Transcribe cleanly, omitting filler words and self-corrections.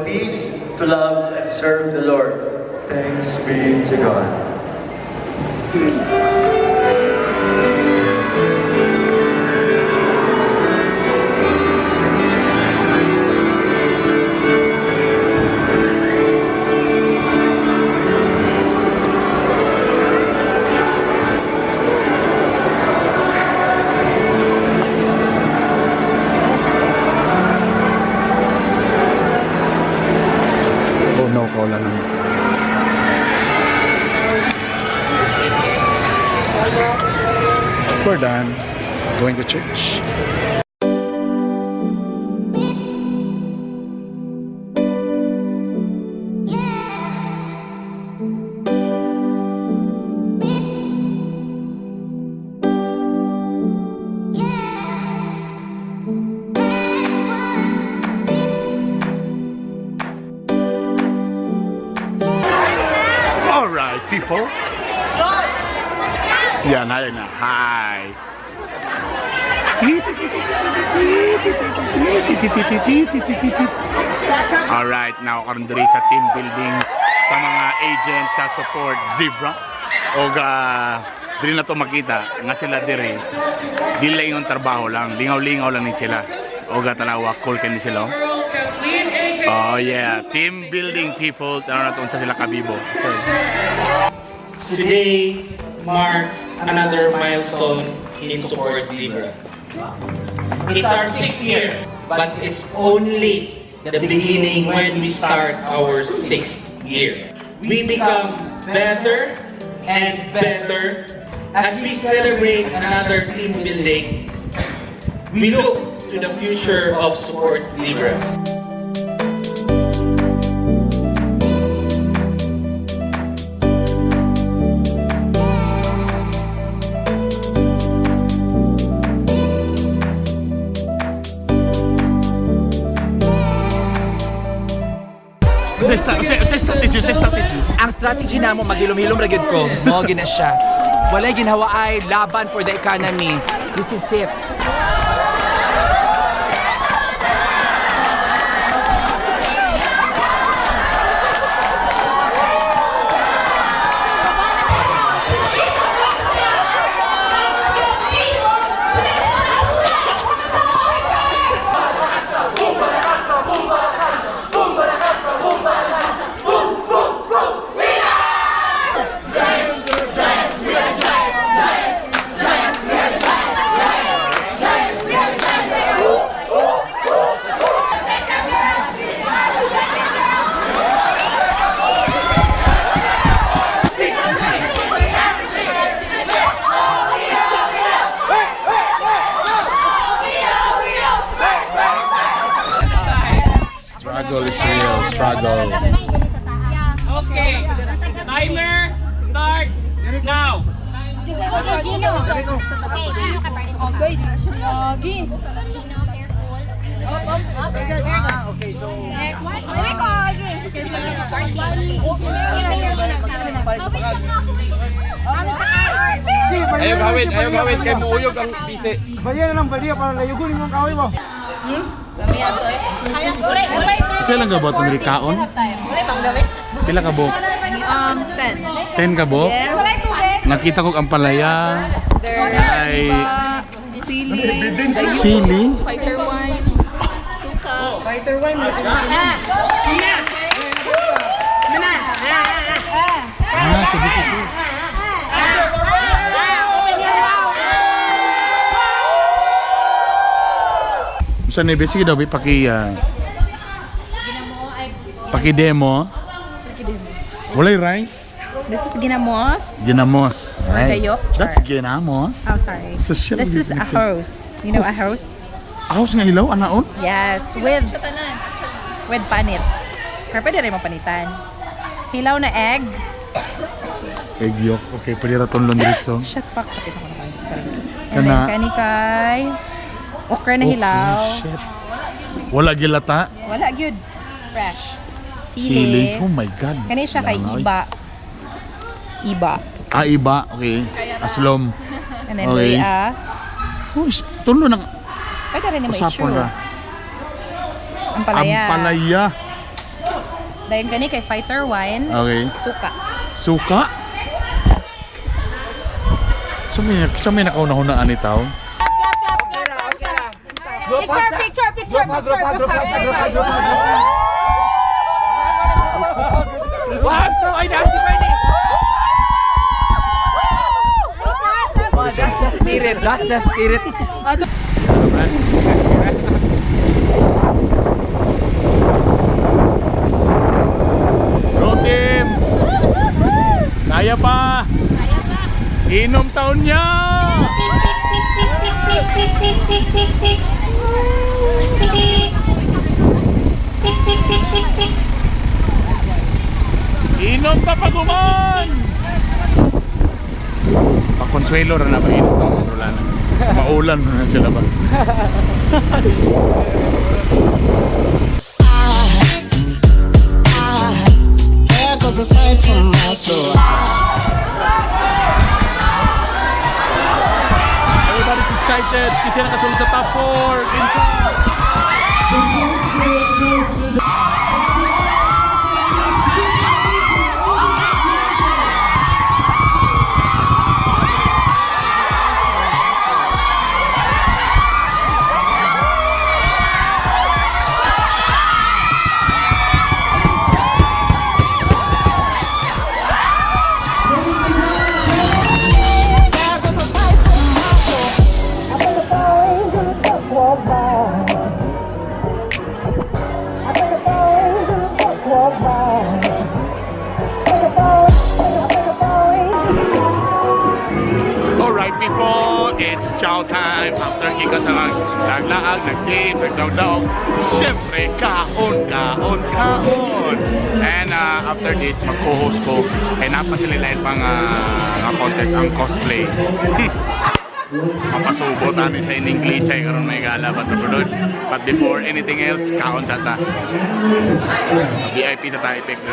Peace to love and serve the Lord. Thanks be to God. Oh no, kaula lang. We're done. Going to church. All right, people. Yan, hi na. Hi. All right, now karon diri sa team building sa mga agents sa Support Zebra. Og diri na to makita nga sila diri. Dili lang yung trabaho lang, lingaw-lingaw lang ni sila. Og tanawa cool kini sila, oh. Oh yeah, team building people. Tanaw na to unsa sila kabibo. So, Today marks another milestone in Support Zebra. It's our sixth year, but it's only the beginning when we start our sixth year. We become better and better as we celebrate another team building. We look to the future of Support Zebra. Sa strategy. Ang strategy namo maghilom-hilom ra gyud ko. Mo gina siya. Walay ginhawaay laban for the economy. This is it. Struggle is real, struggle. Okay. Timer starts now. Okay, Gino. Okay, Gino ka pa rin. Okay, Lagi. Gino, careful. Up, up, up. Very good, very good. Okay, so... Next. Uwi ko, Ayaw gawin, ayaw gawin. Kay muuyog ang bise. Sa lang ka ba itong rikaon? Pila ka buok? 10. 10 ka buok? Yes. Nakita ko ang palaya. There's Ay. iba, sili, Sili. fighter wine, suka. Ah, so this is it. Sa ni sige daw, paki paki demo. Walay rice? This is ginamos. Ginamos. Right. The yolk. That's ginamos. Oh, sorry. So shall This is ahos. You know ahos? Ahos nga hilaw, anaon? Yes, with panit. Pero pwede rin mo panitan. Hilaw na egg. Egg yolk. Okay, pwede ra tong diretso. Shit, fuck. Kapit ako na kayo. Sorry. And Kana- then, kani kay okra na hilaw. Okay, shit. Wala gilata. Wala gyud. Fresh. Sili. Sili. Oh my God. Kani siya kay Langoy. iba. Iba. Ah, iba. Okay. Aslom. And then Okay. luya. Oh, tulo nang Pwede rin mo usapon i-chew. ra. Ang palaya. Ampalaya. Dayon kani kay fighter wine. Okay. Suka. Suka? So may nakauna-hunaan ni tao? Picture, picture, picture, picture, picture, picture. Wag to! Ay, nasi pa ni! That's the spirit. That's the spirit. Go team! Kaya pa! Kaya pa. Inom taon niya! Inom ta paguman! Pakonsuelo ra na ba inom taon Rolana? Maulan na sila ba? There goes a sight from my soul. Everybody's excited kasi nakasulod sa top 4. Kinsa? Alright people, it's chow time. After gikan sa naglaag, nag-games, nagdaog-daog, syempre, kaon, kaon, kaon. And after this, mag-co-host ko. Kaya napasilila pang nga contest ang cosplay. Mapasubo tani sa in English ay karon may gala ba to Lord. But before anything else, kaon sa ta. VIP sa ta ipik na.